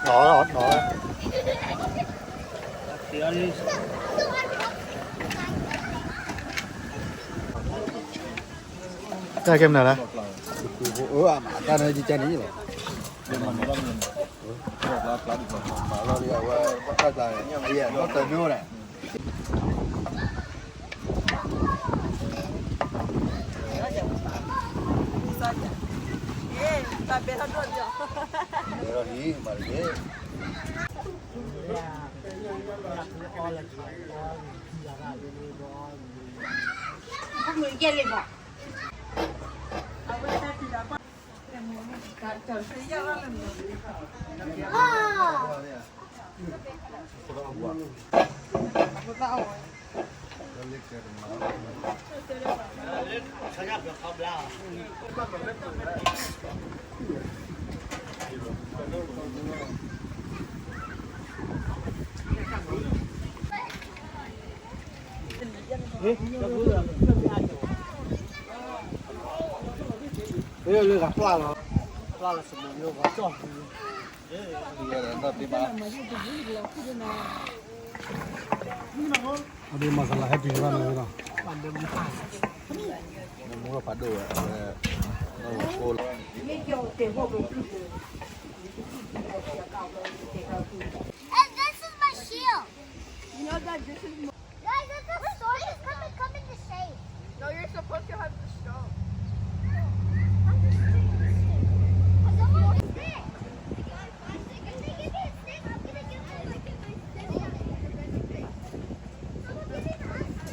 နီၢ်နီၢ် တၢ်ကဲမနုၤလဲၣ်, အတၢ်န့ၣ်ကဲန့ၣ်လီၤ, မၤလီၤဒီးအဝဲ ဘၣ်တၢ်ကျါန့ၣ် အဝဲ ဘၣ်တၢ်ကျါန့ၣ် အယဲၢ် နီၢ်တၢ်မ့ၢ်အိၣ်ဒၣ် ဘၣ်လီၤလံ မၤတက့ၢ်. လၢဂၤပျၢ်လီၤ, ပျၢ်လီၤစမိၤယိၣ်ဂီၤကၠီၣ်, အဒိ မၤစလၤဟဲတုၤဘၣ်န့ၣ်လီၤ, မူလီၤဖးဒိၣ်ဝဲ, အဝဲ And this is my shield. You know that this is my... Guys, it's a sword. It's coming, coming to save. No, you're supposed to have the stone. I'm just taking the stick. Someone get this. If they give me a stick, I'm gonna give them, like, my stick. Someone give me my stick.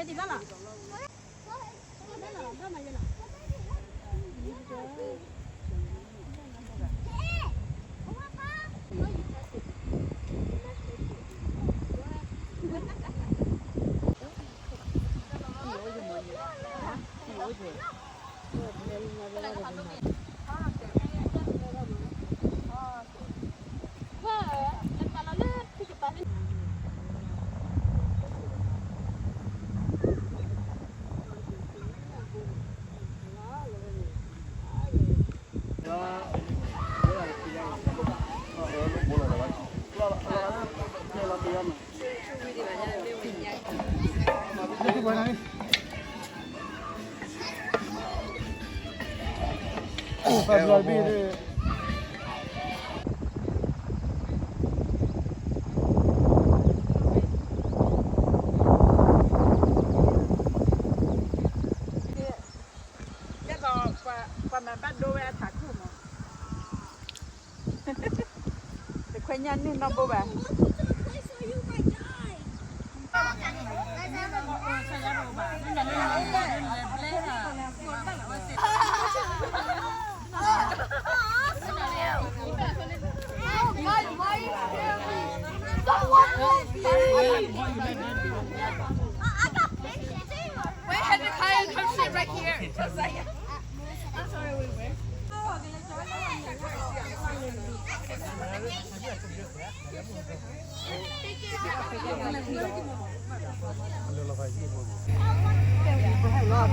ယဲသိး ပှၤမၤဘၣ်ဒိဝဲအထးခိၣ်မး, တခွဲညၣ်န့ၢ်နီၢ်ဘိဘၣ်.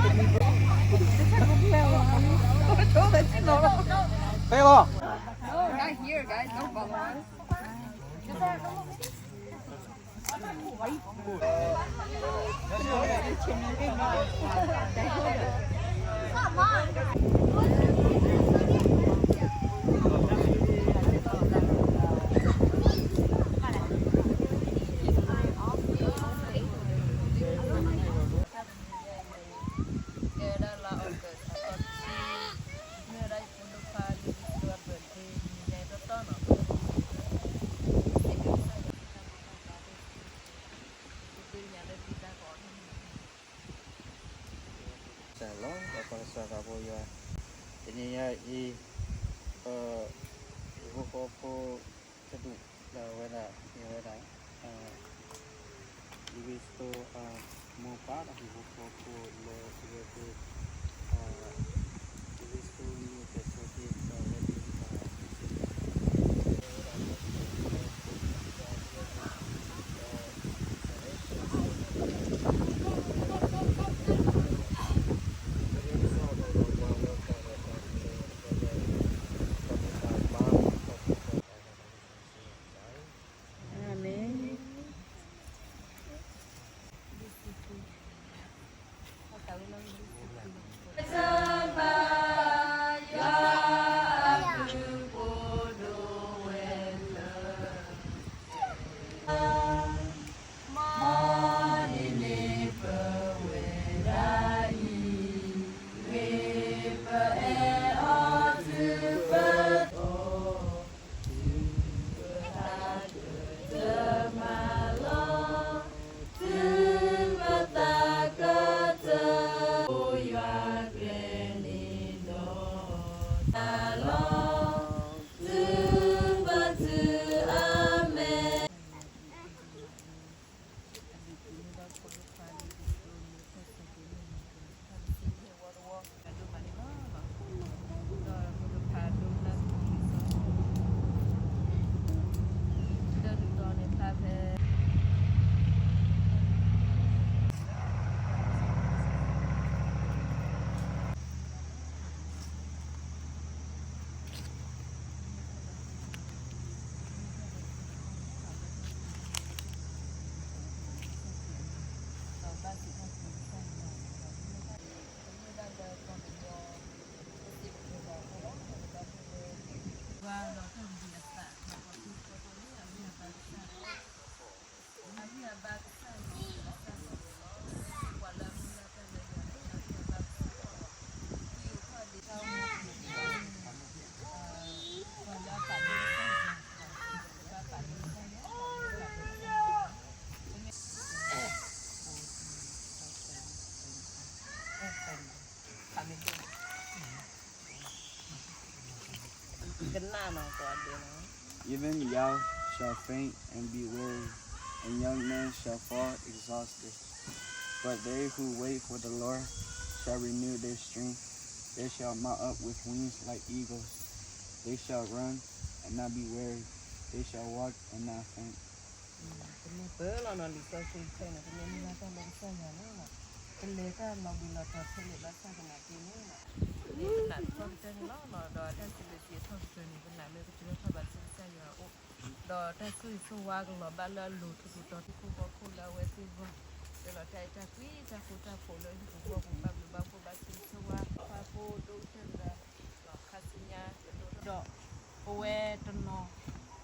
ဖဲလီၤ. No, not here, guys. Don't follow us. Shalom, ပကစၢ်သးဘိယွၤ, တနံၤညါအံၤ, ပဟံၣ်ဖိဃီဖိတဒူၣ်လၢအဝဲဒၣ် မ့ၢ်ဝဲဒၣ် Livingstone မိၢ်ပၢ်ဒီး ဟံၣ်ဖိဃီဖိလၢအဝဲသ့ၣ် Livingstone မ့ၢ်ကဲဆိးက့ဒီးအဝဲသ့ၣ် Amen. Even youths shall faint and be weary, and young men shall fall exhausted. But they who wait for the Lord shall renew their strength. They shall mount up with wings like eagles. They shall run and not be weary. They shall walk and not faint. ပမ့ၢ်ပၢလီၤနီၤ လံာ်စီဆှံခဲအံၤန့ၣ် ပမ့ၢ်မုၢ်လၢ်တၢ်လၢကစၢ်ယွၤလီၤ. ပလဲၤတၢ်လီၤဘှံးလီၤတီၤထဲလဲၣ်ဘၣ်ဆၣ်သနာ်က့န့ၣ်လီၤ. ပမ့ၢ်ပနာ်တခီကတၢၢ်န့ၣ်လီၤ. ဒီးတၢ်စံးဘျုးစံးထီၣ်ပတြၢၤန့ၣ် ပနာ်လၢကစၢ်ထီၣ်ဘးဆူကစၢ်ယွၤအအိၣ်, ဒီးတၢ်ဆိၣ်ဂ့ၤဆိၣ်ဝါကလီၤဘၣ်လၢအလိၤထူးထူးတီၤတီၤ ဟံၣ်ဖိဃီဖိလၢအဝဲသ့ၣ်ဂီၢ်, လၢလီၤတၢ်အဲၣ်တၢ်ကွံတၢ်ဃူတၢ်ဖိးလၢဟံၣ်ဖိဃီဖိပူၤ ဘၣ်ဘျုးဘၣ်ဖှိၣ်ဘၣ်ဆိၣ်ဂ့ၤဆိၣ်ဝါ ပှၤဖိဒိၣ်ကတၢၢ်တဂၤ ဒီးခါဆူညါ ဒီးပဝဲတနီၤ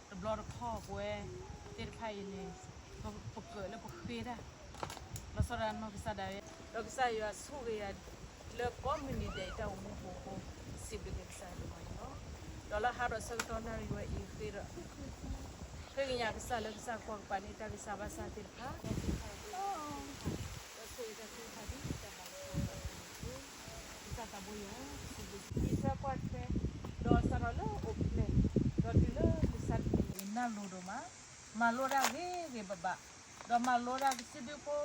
တဘျီတခီၣ်ပဝဲသ့ၣ်တဖၣ်အံၤန့ၣ် ပကၢၣ်လၢပဃ့တၢ် လီၤဆီဒၣ်တၢ်နီၢ်ကစၢ်ဒၣ်ဝဲ, ဒီးကစၢ်ယွၤဆိၣ်ဂ့ၤယၤ လၢကိးမုၢ်နံၤဒဲးအံၤတၢ်အိၣ်မူအပူၤအဃိ စံးဘျုးက့ၤကစၢ်ယွၤဒိၣ်မးန့ၣ်လီၤ. ဒီးလၢဟါဒီးဆၢကတီၢ်နၣ်ရံၣ်ဝဲအံၤဃ့ဒီး ဃ့ကညးကစၢ်လၢကစၢ်ကွၢ်ကပၤန့ၢ်တၢ်ဂံၢ်စၢ်ဘါစၢ်သ့ၣ်တဖၣ် ကစၢ်သးဘိယွၤ စံးဘျုးကစၢ်သးဘိယွၤ ဒီးစးထီၣ်လၢအိၣ်ဖျဲၣ် ဒီးတုၤလၢမုၢ်ဆါတနံၤ နၢ်လိၤဒိၣ်မး, မၤလိတၢ်ဂ့ၤဂ့ၤဘၣ်ဘၣ်, ဒီးမၤလိတၢ်ကစံးဘျုးဖိ,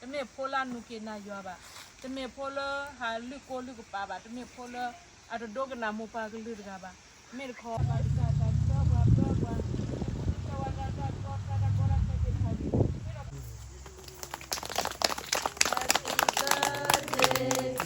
တမ့ၢ်ဖိလၢအနူးက့နၤယွၤဘၣ်, တမ့ၢ်ဖိလၢဟးလုၢ်ကိလုၢ်ကပၤဘၣ်, တမ့ၢ်ဖိလၢအတဒိကနၣ်မိၢ်ပၢ်ကလုၢ်တဂၤဘၣ်, မ့ၢ်တခီ ဘၣ်ကစၢ်တၢ်ကစီၣ်ပှၤပၢပှၤ ကစၢ်ဝါဒၣ်တၢ်ကီတၢ်ကီတၢ်ခဲသ့ၣ်တဖၣ်န့ၣ် Happy birthday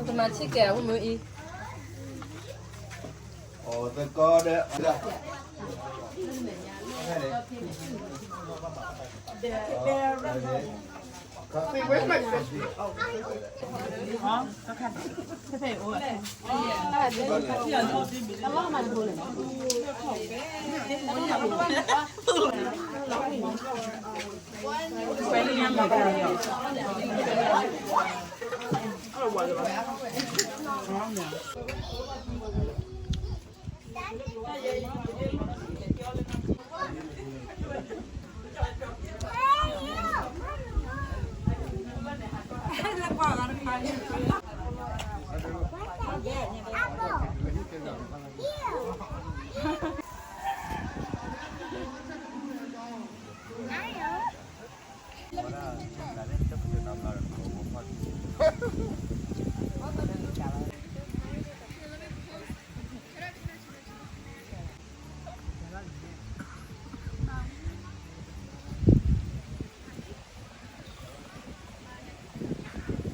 နကမၤဆံးကဲၤအဝဲမ့ၢ်အံၤ, အီၤသကိးဒီး Apple.